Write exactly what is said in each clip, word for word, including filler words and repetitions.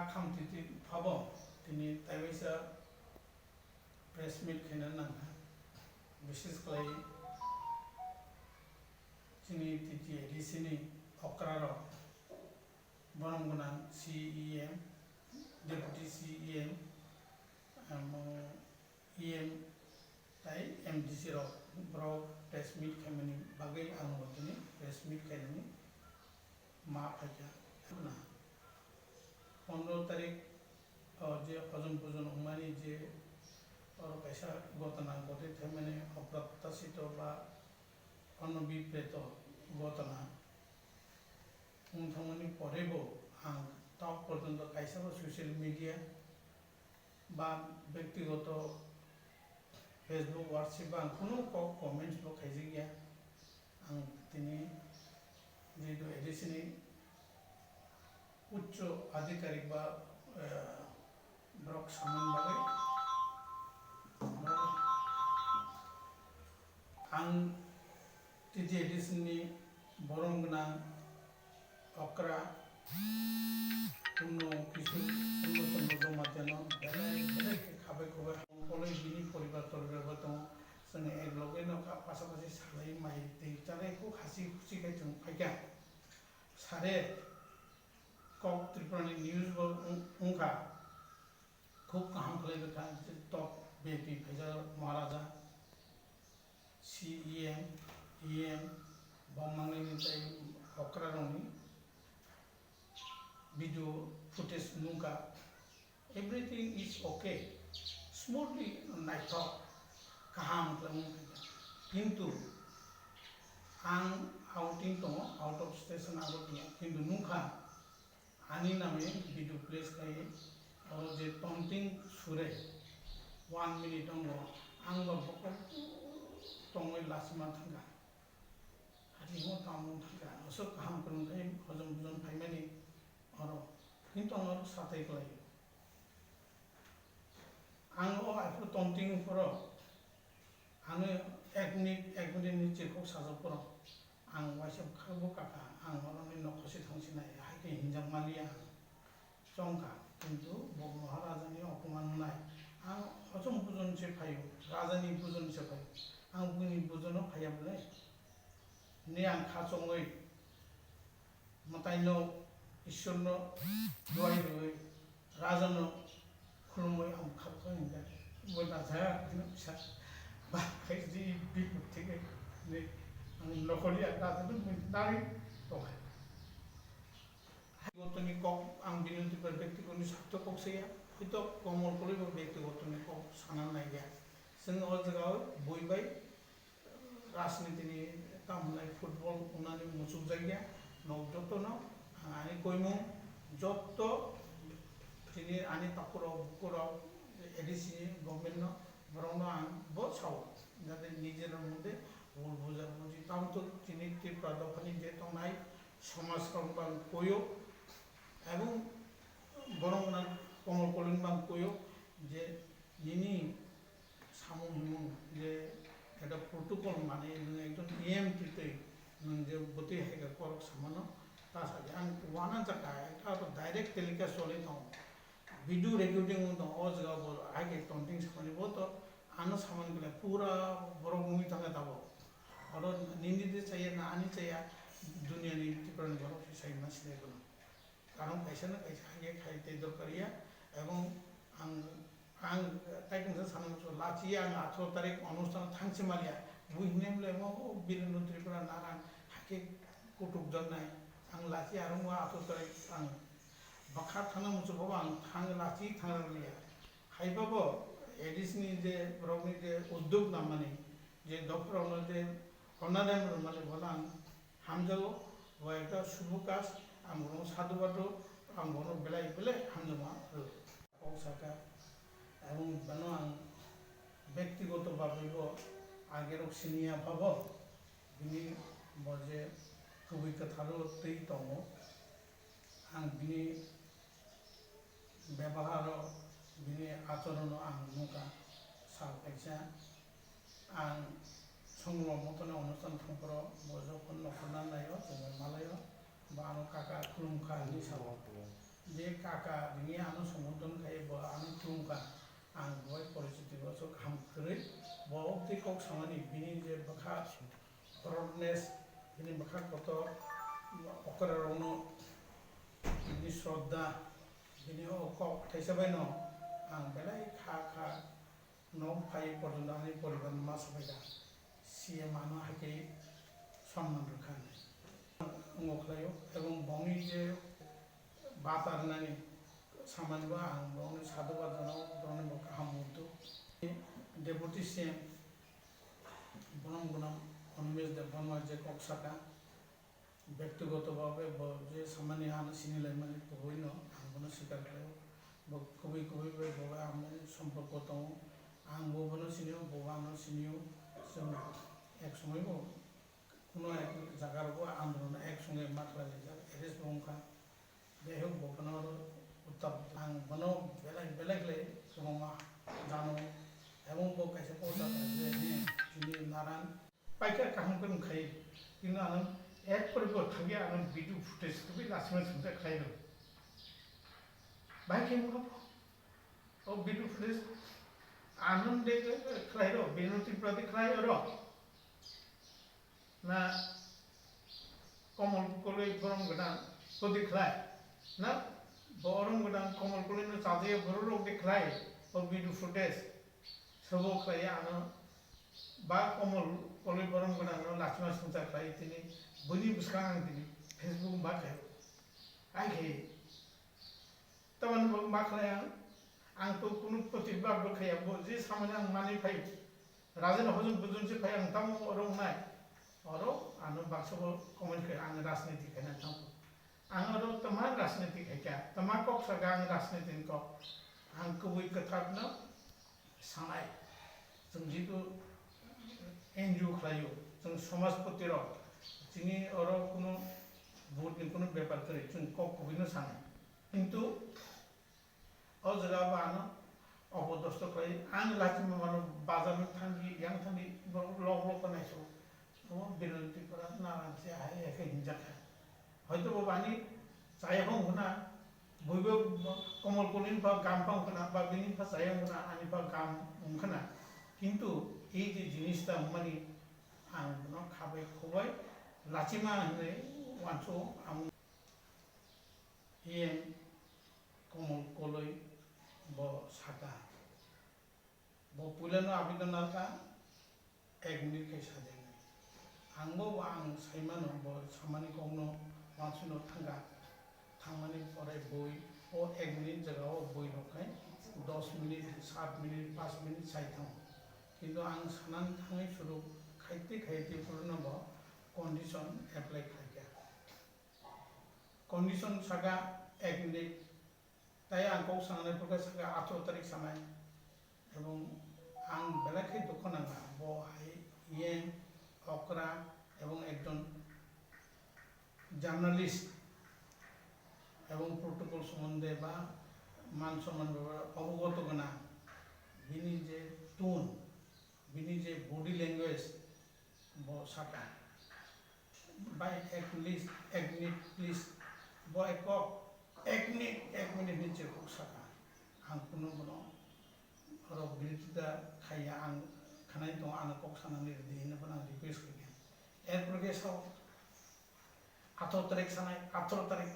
Khamtiti phabo tini taiwaisa press meet khaina nangkha, bises khlai chini T T A D C ni okra rok, borom gwnang C E M, Deputy C E M, amo E M tai M D C rok, borok press meet khaimani bagwi ang bo tini press meet khainani ma phaikha. Pondro tarik o je hojom pujon wngmani je oro kaisa gotona gotwi thaimani oprottashito ba onobipreto gotona wng thangmani porebo ang tok porjonto kaisabo social media ba bektigoto Facebook, WhatsApp ba ang kunu kok comments bo khaijakya. Ang tini jehetu A D C ni uccho adhikarik ba, eh, borok samani bagwi, borok ang T T A D C ni borom gwnang okra, Purno Kishore, Purno Chandra Jamatia no belai belai khe khabai khubai hamjak, bini poribar toribar bo tongo. Chwng ek loge no kha, pasapasi salai mai twi chalai kho hasi husi khai chwng phaikha. Sare kok Tripura ni news bo wng-, wngkha. Khub kaham khlai bwkha, top V I P phaijak Maharaja, C E M, E M, bom mangnani tei okra rokni video footage nungkha. Everything is okay, smoothly naithok, kaham khlai wngkha. Kintu ang outing tongo, out of station abo tongo, kintu nungkha. Ani name video place khai oro je tonting sure one minute ongo ang ba bokol tongwi lachima thangkha. Hati mo tamo thangkha. Aswk kaham kwrwng khai hojom bujon phaimani oro. Kintu ang oro satai kwlai. Ang o aphuru tonting phoro, ano ek minute, ek minute ni chirkhok sajak phoro, ang waisa bwkha bo kaka, ang oroni nokhosi thangsinai, hai khe hinjak maliya ang. Chongkha, kintu bo Maharaja ni opoman wngnai. Ang hojom bujon se phaio, raja ni bujon se phaio. Ang buini bujono phaiya bwle. Hwnwi ang kha chongwi mwtaino, Ishwarno duai rwwi, rajano khulumwi ang kha chongwi hwnka, bo raja hino kisa ba khai di bipot theke hwnwi ang nokholi ang rajano mui nari tongkha. Gotoni kok ang bini tipra bektigotoni sakto kok saya, hoito komol kolwi bo bektigotoni kok sana naiya. Chwng o jaga o bui bai rajniti ni tamo hwnlai football wngnani muchukjakya, nok jotono ang ani koimung jotto chini ani takhurok bukhurok A D C ni government no borokno ang bo sao, jate nijera moddhe bul buja buji tamo to chini Tripura dophani je tongnai somaj rok bang koyo ebong borok wngna komol kolin bang koyo je nini samung himung je ekta protocol mane nwng ekjon E M twi twi nwng je bwtwi hai khe korok samano ta sa di. Ang uanajak kha, ekta to direct telecast choli tongo, video recording wng tongo, o jaga bo hai khe tonting samani bo to ano samani khlai pura borok nugwi thangkha tabok. Oro nini de chaya na ani chaya, duniani Tripura ni borok se sai ma sinai bono. Karon kaisa na kaisa hai khe khai tei dorkar ya, ebong ang, ang tai kungsa sana muchungo, lachi ang atharo tarik onusthan thangsi maliya, bui hinwi mole mo o Birendra Tripura narang hai khe kutuk jonnai, ang lachi arung o atharo tarik ang bwkha thangna muchungo bo ang thang lachi thangna maliya. Hai babo A D C ni je borok ni je uddog namani, je dopha rok no je honarem rwmani bono ang hamjago, bo ekta subho kaj, ang bono sadhubad rw, ang bono belai belai hamjakma rw. Kok saka, ebong bono ang bektigoto bhagwibo agerok siniya phabo, bini bo je kwbwi kwtharo twi tongo, ang bini bebaharo, bini achorono ang nukha. Sal kaisa ang Songlo Motoni onusthan thangphuru bo jokhon nokhorna naio, chwngno malaio, bo ano kaka khulumkha hinwi sao. Je kaka ringwi ano sombodon khai bo ano chumkha, ang bo bai porichiti bo aswk kaham kwrwi. Bo obtwi kok samani bini je bwkha broadness, bini bwkha kotor, okra rokno bini shraddha, bini o kok thaisa baino ang belai kha kha nok phai porjonto ani poribar ma sabaikha, C M ano hai khe sonman rwkha hinwi. Wngo khlaio, ebong bongni je bata rwnani samani bo ang bongni sadhubad jano, bongni bo kaham muitu. Deputy C M bonom bonom Animesh Debbarma je kok saka, bektigoto bhabe bo je samani ano sini laimani kubuino ang bono swikar khlaio. Bo kubui kubui bai bo bai ang bai somporko tongo. Ang bo bono sinio, bo bo ano sinio. Chwng ek somoi bo kuno ek jaga rogo andolon ek songe ma khlai laijak, arrest bo wngkha. Jai hok, bo bono oro uttar, ang bono belai belai khlai kwbangma jano. Ebong bo kaisa kok saka je, he, chini naran. Paikha kaham khe wngkhai, kintu ano ek pore bo thangya ano video footage kwbwi lachima singcha khlai rw. Bahai khe wngkha o video footage ano de khlai rw, Binoy Tripura de khlai rw. Na Komol Koloi borom gwnang kodi khlai? Na borom gwnang Komol Koloi no chajaya borok rok de khlai o video footage? Sobo khlai ano ba Komol Koloi borom gwnang no lachima singcha khlai tini buini bwskang ang tini Facebook ba khai ai khai. Tamani bo ma khlai ang, ang to kunu protibad bo khaiya, bo je samani ang mani phai, raja ni hojom bujum se phai ang tamo oro wngnai, oro ano baksa bo comment khai ang rajniti khaina tamo. Ang oro tama rajniti khaikha, tama kok saka ang rajniti ni kok, ang kubui kwthar no sanai. Chwng jitu N G O khlaio, chwng somajpoti rok, chini oro kunu vote ni kunu bepar kwrwi, chwng kok kubui no sanai. Kintu o jaga bo ano opodosto khlai, ang lachima mano bazar no thangwi, yang thangwi borok lok lok khe naiso, omo Binoy Tripura naran se hai hai khe hinjak kha. Hoito bo bani chaya phang khuna, buibo Komol Koloi ni pha gam phang khuna, ba bini pha chaya phang khuna, ani pha gam wng khuna. Kintu ei je jinis ta wngmani ang bono khabai khobai lachima hinwi uansuk ang. E M Komol Koloi bo saka. Bo puilano abidon narwkha, ek minute khai sajagwi. Ang bo, bo ang saimano, bo samani kokno uansukno thangkha. Thangmani pore bui, o ek minute jagao bui rok khai dos minute, sat minute, panch minute sai thango. Kintu ang sanani thangwi suru khaite khaite puilano bo condition apply khlaikha. Condition saka ek minute, tai ang kok sanai pore saka atharo tarik sanai, ebong ang belai khe dukho nangkha, bo hai yeng okra ebong ekjon journalist ebong protocol sombonde ba man somman bepare obogoto gwnang, bini je tone, bini je body language, bo saka, "Bhai, ek minute, ek minute, please." Bo ek kok, ek minute, ek minute hinwi je kok saka. Ang kunu bono oro birodita khaiya, ang khanai tongo, ano kok sanani rwdi hinwi bono ang request khaikha. Erpore khe sao, atharo tarik sanai, atharo tarik.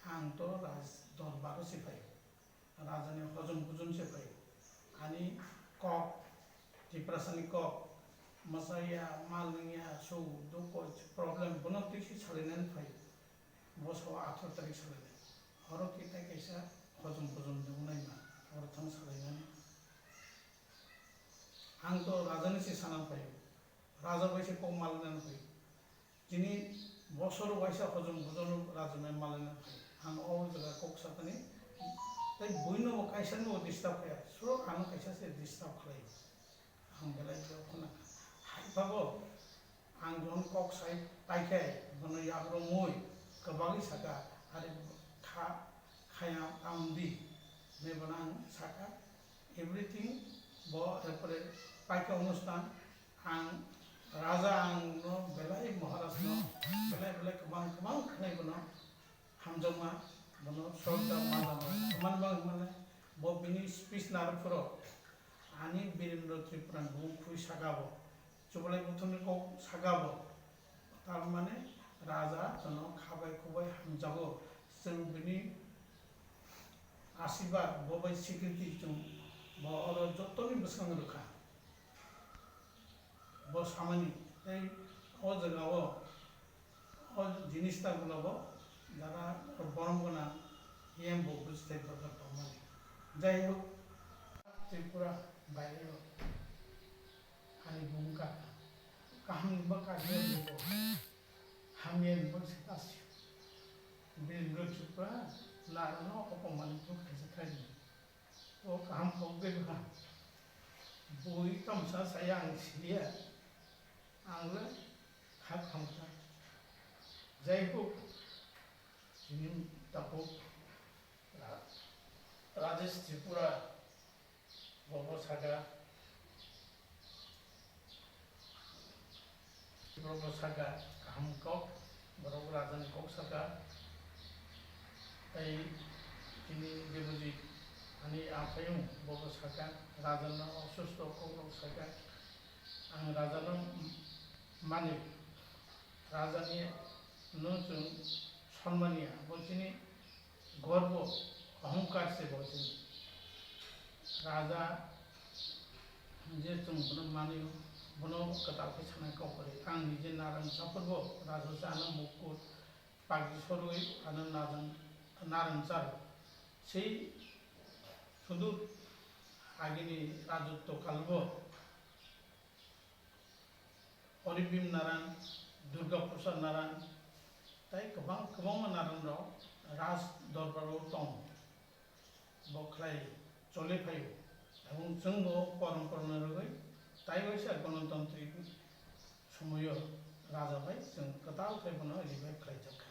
Ang to Raj Dorbaro se phaio. Rajani hojom bujom se phaio. Ani kok, Tiprasani kok, mwchaya, mal nungya, su, dukho, problem, bono twi se salainani phaio. Bo sao atharo tarik salainai. Oro khe tai kaisa hojom bujom de wngnai ma, oro thang salainani. Ang to rajani se sana phaio. Raja bai se kok mal nani phaio. Chini bosor waisa hojom bujom rajamai malaina phai. Ang o jaga kok sakani, tei buino bo kaisa no disturb kaya, so ano kaisa se disturb khlai. Ang belai khe khuna hai phago, ang jon kok sai pai khe bono yak romwi kwbangwi saka, "Are kha, khaya tang di," hinwi bono ang saka. Everything bo, erpore paikha onustan, ang raja, ang no belai Maharaj no belai belai kwbang kwbang khlai bono hamjakma Bono sordar manjak, mani bagwi hwnmale bo bini speech narwk phuru ani Birendra Tripura ni bumung khwi saka bo, chubalai buthumni kok saka bo, tar mane raja jono khabai khubai hamjago, chwng bini asirwad bo bai sikriti chwng bo oro jotoni bwskango rwkha. Bo samani tei o jagao o jinis ta gulo bo jara borom gwnang E M bo bwswtai dorkar tongmani. Jai hok, Tripura baireo ani bumung kaka kaham ni bwkha hamya ni bwkha se ta sio. Birendra Tripura narwkno opomani bwkha se khaidi. O kaham kok de bwkha. Bui tamsa saya ang siya. Ang le kha khamkha. Jai hok, chini tabuk Ra-, Rajesh Tripura, bobo saka, borok bo saka kaham kok, borok bo rajani kok saka, tei chini Debojit ani aphayung bobo saka, rajano osusto kok rok saka, ang rajano mani, rajani no chwng sonmani ya, bo chini Gorbo, ohongkar se bo chini. Raja je chwng bono manio, bono kwtal khe sanai kok kwrwi. Ang nije narwng chapharbo raja se ano mukur pagdi sorwi ano narwng, narwng charo. Sei sudur agini rajotto kalbo Oribim Naran, Durga Prasad Naran, tei kwbang, kwbangma Naran rok Raj Dorbar o tong, bo khlai choli phaio, ebong chwng bo porom porom no rwgwi tai waisa Ganatantri somoio Raja bai chwng kwtal khe bono revive khlai jak kha.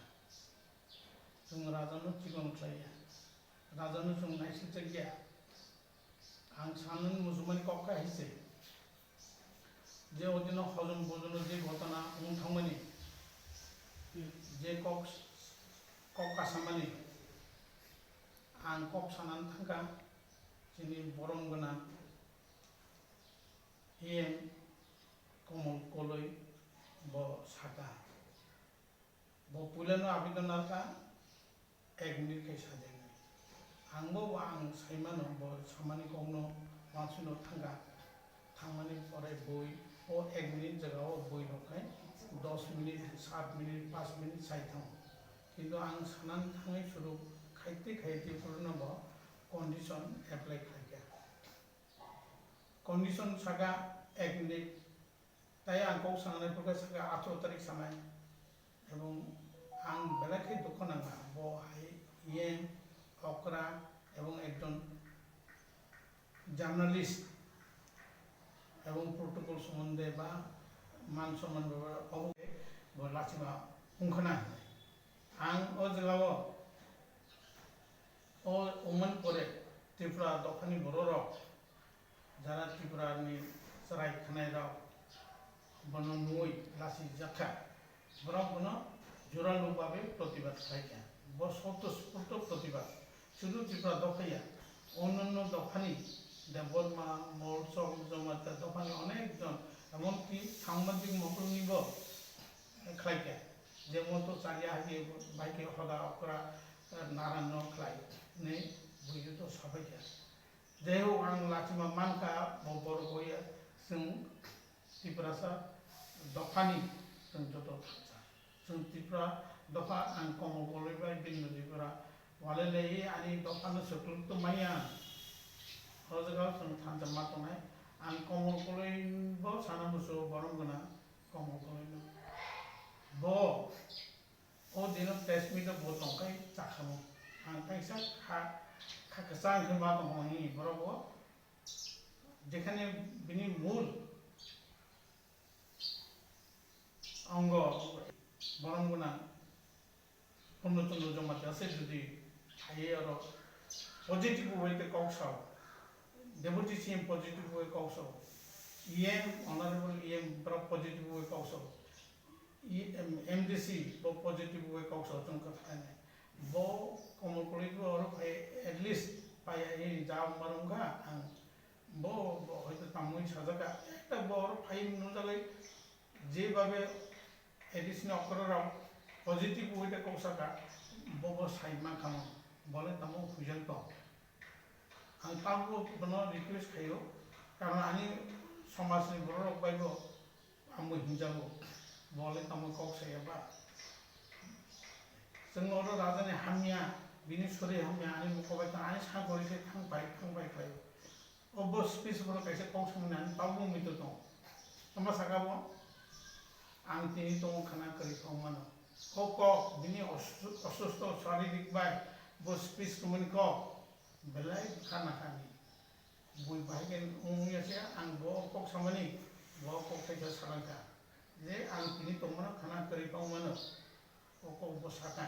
Chwng Raja no chikon khlai ya, Raja no chwng naisik jak ya. Ang sanani muchungmani kok kha hai se. Je o dino hojom bojono je ghotona wng thangmani, je kok, kok kasamani, ang kok sanani thangkha, chini borom gwnang E M Komol Koloi bo saka. Bo puilano abidon narwkha, ek minute khai sajak nai. Ang bo, bo ang sai mano, bo samani kokno uansukno thangkha. Thangmani pore bui, o ek minute jaga o bui rok khai dos minute, sat minute, panch minute sai thango. Kintu ang sanani thangwi suru khaite khaite puilano bo condition apply khlaikha. Condition saka ek minute, tai ang kok sanani pore saka atharoh tarik sanai. Ebong ang belai khe dukho nangkha, bo hai yen, okra ebong ekjon journalist ebong protocol somonde ba man somman ba obo bo lachima wngkhana hinwi. Ang o jagao o wngmani pore Tripura dophani bororok jara Tripurani chwrai khwnairok bono nugwi lachijak kha. Borok bono joralu babe protibad khlai kha. Bo swtosphurto protibad. Sudu Tripura dopha ya, onyanno dophani Debbarma, Molsom, Jamatia dophani onek jon, emonki samajik mokolnibo khlai kha. Jemon to chariya hai khe bai khe hoda okra, eh, naranno khlai hinwi buidu to sabai kha. Jai hok, ang lachima mankha, bo borok bai chwng Tiprasa dophani chwng joto thansa. Chwng Tripura dopha ang Komol Koloi bai bini Tripura walai lai ani dophano swkluktw maya. O jaga chwng thansa ma tongnai. Ang Komol Koloi bo sana musu borom gwnang Komol Koloi no. Bo O dino press meet o bo tongkhai chakhamo. Ang kaisa kha, kha kwchang khe ma tongkha hwnwi borok bo. Jekhane bini mul ongo borom gwnang Purno Chandra Jamatia se jodi phaiwi oro positive way khe kok sao, Deputy C M positive way kok sao, E M, Honorable E M borok positive way kok sao, E M, M D C bo positive way kok sao chwng kwthai nai. Bo Komol Koloi bo oro phai, at least phai ai ja marung kha ang. Bo, bo hoito tamui sajaka, ekta bo oro phai nujagwi jebabe additional okoro rok positive way de kok saka, bo bo sai ma khamo, bole tamo huijak tong. Ang tamo bono request khaio, karon ani somajni borok bai bo ang bo hinjago, bole tamo kok saya ba. Chwng oro rajani hamya, bini sori hamya, ani mukha bai tong, ani sakori se thang pai, thang pai khlai. O bo speech bono kaisa kok samani ani tabuk mito tong. Tamo saka bo, ang tini tongo khana kwrwi kok mano. O kok bini osu-, osusto sharirik bai bo speech tongmani kok belai khana kani. Bui bahai khe wngya se ang bo kok samani, bo kok kaisa salangkha je ang tini tongmano khana kwrwi kok mano. O kok bo saka.